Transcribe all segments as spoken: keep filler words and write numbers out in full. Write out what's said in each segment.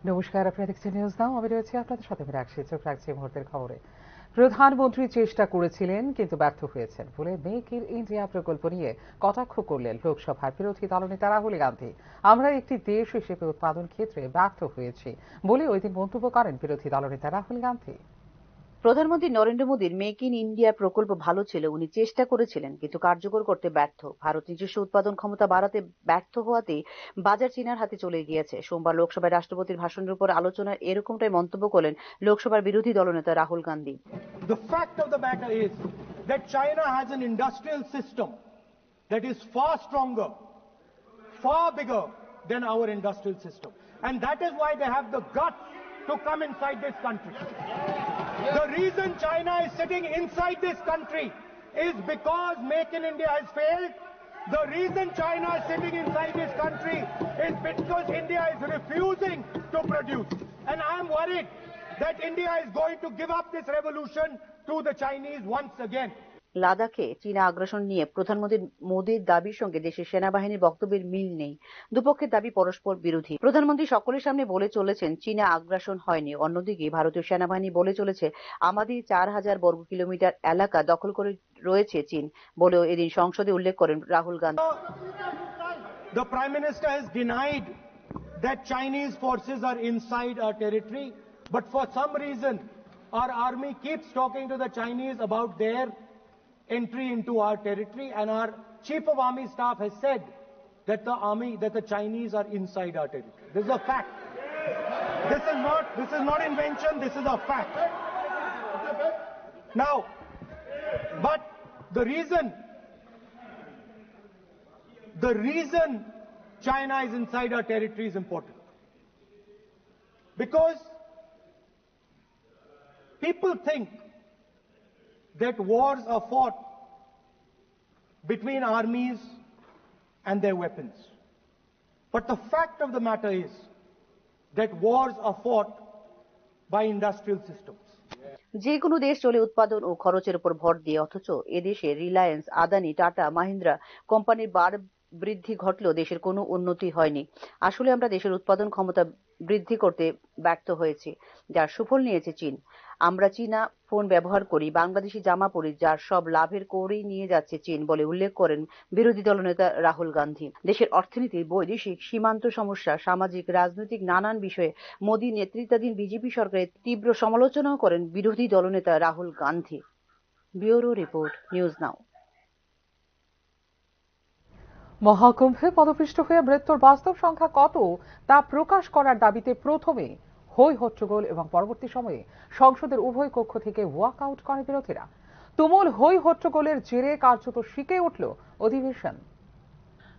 নমস্কার, আপনারা দেখছেন নিউজ নাও। আমি রয়েছি আপনাদের সাথে, আমি রাখছি, চোখ রাখছি এই মুহূর্তের খবরে। প্রধানমন্ত্রী চেষ্টা করেছিলেন, কিন্তু ব্যর্থ হয়েছেন বলে মেক ইন ইন্ডিয়া প্রকল্প নিয়ে কটাক্ষ করলেন লোকসভার বিরোধী দলনেতা রাহুল গান্ধী। "আমরা একটি দেশ হিসেবে উৎপাদন ক্ষেত্রে ব্যর্থ হয়েছি" বলে ওই দিন মন্তব্য করেন বিরোধী দলনেতা রাহুল গান্ধী। প্রধানমন্ত্রী নরেন্দ্র মোদীর মেক ইন ইন্ডিয়া প্রকল্প ভালো ছিল, উনি চেষ্টা করেছিলেন, কিন্তু কার্যকর করতে ব্যর্থ। ভারত নিজস্ব উৎপাদন ক্ষমতা বাড়াতে ব্যর্থ হওয়াতেই বাজার চীনার হাতে চলে গিয়েছে। সোমবার লোকসভায় রাষ্ট্রপতির ভাষণের উপর আলোচনায় এরকমটাই মন্তব্য করলেন লোকসভার বিরোধী দলনেতা Rahul Gandhi. The fact of the matter is that China has an industrial system that is far stronger, far bigger than our industrial system. And that is why they have the guts to come inside this country. The reason China is sitting inside this country is because Make in India has failed. The reason China is sitting inside this country is because India is refusing to produce. And I am worried that India is going to give up this revolution to the Chinese once again. লাদাখে চীনা আগ্রাসন নিয়ে প্রধানমন্ত্রী মোদীর দাবির সঙ্গে দেশের সেনাবাহিনীর বক্তব্যের মিল নেই। দুপক্ষের দাবি পরস্পর বিরোধী। প্রধানমন্ত্রী সকলের সামনে বলে চলেছেন, "চীনা আগ্রাসন হয়নি।" অন্যদিকে ভারতীয় সেনাবাহিনী বলে চলেছে, "আমাদের চার হাজার বর্গ কিলোমিটার এলাকা দখল করে রয়েছে চীন" বলেও এদিন সংসদে উল্লেখ করেন রাহুল Gandhi. The Prime Minister has denied that Chinese forces are inside our territory, but for some reason, our army keeps talking to the Chinese about their entry into our territory, and our Chief of Army Staff has said that the army, that the Chinese are inside our territory. This is a fact. This is not, this is not invention, this is a fact. Now, but the reason, the reason China is inside our territory is important. Because people think that wars are fought between armies and their weapons. But the fact of the matter is that wars are fought by industrial systems. যে কোনো দেশ চলে উৎপাদন ও খরচের উপর ভর দিয়ে, অথচ এদেশে রিলায়েন্স, আদানি, টাটা, মাহিন্দ্রা কোম্পানির বার বৃদ্ধি ঘটলেও দেশের কোনো উন্নতি হয়নি। আসলে আমরা দেশের উৎপাদন ক্ষমতা বৃদ্ধি করতে ব্যর্থ হয়েছি, যার সুফল নিয়েছে চীন। আমরা চীনা ফোন ব্যবহার করি, বাংলাদেশি জামা পরি, যার সব লাভের করেই নিয়ে যাচ্ছে চীন বলে উল্লেখ করেন বিরোধী দলনেতা রাহুল গান্ধী। দেশের অর্থনীতি, বৈদেশিক, সীমান্ত সমস্যা, সামাজিক, রাজনৈতিক নানান বিষয়ে মোদী নেতৃত্বাধীন বিজেপি সরকারের তীব্র সমালোচনাও করেন বিরোধী দলনেতা Rahul Gandhi. Bureau report, news now. মহাকুম্ভে পদপিষ্ট হয়ে মৃত্যুর বাস্তব সংখ্যা কত, তা প্রকাশ করার দাবিতে প্রথমে হই হট্টগোল এবং পরবর্তী সময়ে সংসদের উভয় কক্ষ থেকে ওয়াকআউট করে বিরোধীরা। তুমুল হই হট্টগোলের জেরে কার্যত শিকে উঠল অধিবেশন।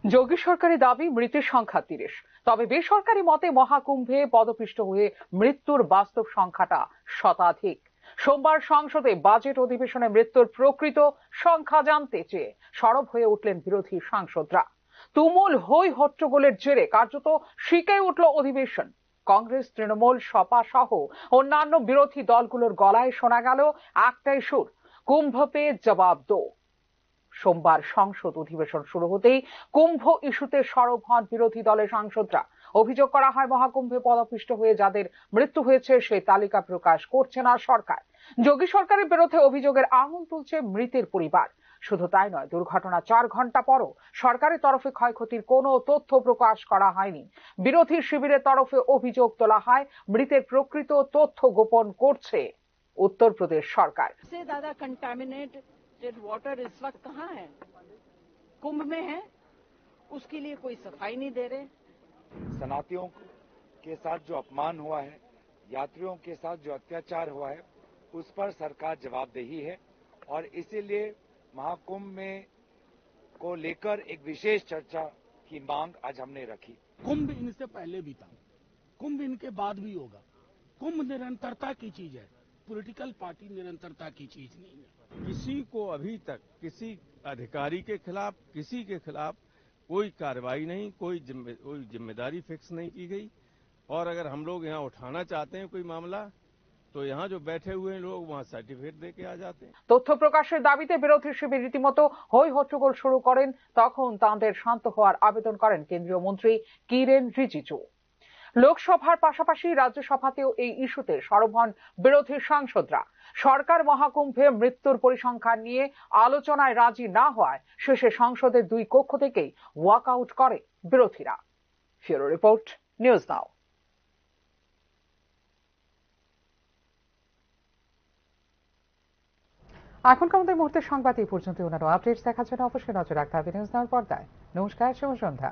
যোগী সরকারের দাবি মৃতের সংখ্যা তিরিশ, তবে বেসরকারি মতে মহাকুম্ভে পদপিষ্ট হয়ে মৃত্যুর বাস্তব সংখ্যাটা শতাধিক। সোমবার সংসদে বাজেট অধিবেশনে মৃত্যুর প্রকৃত সংখ্যা জানতে চেয়ে সরব হয়ে উঠলেন বিরোধী সাংসদরা। তুমুল হই হট্টগোলের জেরে কার্যত শিকে উঠল অধিবেশন। কংগ্রেস, তৃণমূল, সপা সহ অন্যান্য বিরোধী দলগুলোর গলায় শোনা গেল একটাই সুর, "কুম্ভ পে জবাব দো।" সোমবার সংসদ অধিবেশন শুরু হতেই কুম্ভ ইস্যুতে সরব হন বিরোধী দলের সাংসদরা। অভিযোগ করা হয়, মহাকুম্ভে পদপিষ্ট হয়ে যাদের মৃত্যু হয়েছে, সেই তালিকা প্রকাশ করছে না সরকার। যোগী সরকারের বিরুদ্ধে অভিযোগের আঙুল তুলছে মৃতের পরিবার। শুধু তাই নয়, দুর্ঘটনা চার ঘন্টা পরও সরকারের তরফে ক্ষয়ক্ষতির কোনো তথ্য প্রকাশ করা হয়নি। বিরোধী শিবিরের তরফে অভিযোগ তোলা হয়, মৃতের প্রকৃত তথ্য গোপন করছে উত্তর প্রদেশ সরকার। से ज्यादा कंटेमिनेटेड वाटर इस वक्त कहाँ है? कुंभ में है, उसके लिए कोई सफाई नहीं दे रहे। शरणार्थियों के साथ जो अपमान हुआ है, यात्रियों के साथ जो अत्याचार हुआ है, उस पर सरकार जवाबदेही है और इसीलिए महाकुंभ में को लेकर एक विशेष चर्चा की मांग आज हमने रखी। कुंभ इनसे पहले भी था, कुंभ इनके बाद भी होगा। कुंभ निरंतरता की चीज है, पॉलिटिकल पार्टी निरंतरता की चीज नहीं है। किसी को अभी तक किसी अधिकारी के खिलाफ, किसी के खिलाफ कोई कार्रवाई नहीं, कोई जिम्मे-, कोई जिम्मेदारी फिक्स नहीं की गई। और अगर हम लोग यहाँ उठाना चाहते हैं कोई मामला, तो यहाँ जो बैठे हुए हैं लोग, वहाँ सर्टिफिकेट दे के आ जाते हैं। তথ্য প্রকাশের দাবিতে বিরোধী শিবির রীতিমতো হই হট্টগোল শুরু করেন। তখন তাঁদের শান্ত হওয়ার আবেদন করেন কেন্দ্রীয় মন্ত্রী কিরেন রিজিজু। লোকসভার পাশাপাশি রাজ্যসভাতেও এই ইস্যুতে সরব হন বিরোধী সাংসদরা। সরকার মহাকুম্ভে মৃত্যুর পরিসংখ্যান নিয়ে আলোচনায় রাজি না হওয়ায় শেষে সংসদের দুই কক্ষ থেকেই ওয়াকআউট করে বিরোধীরা। ফিউরো রিপোর্ট, নিউজ নাও। এখনকার মতো এই মুহূর্তে সংবাদ এই পর্যন্ত। অন্যান্য আপডেটস দেখার জন্য অবশ্যই নজর রাখতে হবে নিউজ নাওর পর্দায়। নমস্কার, শুভ সন্ধ্যা।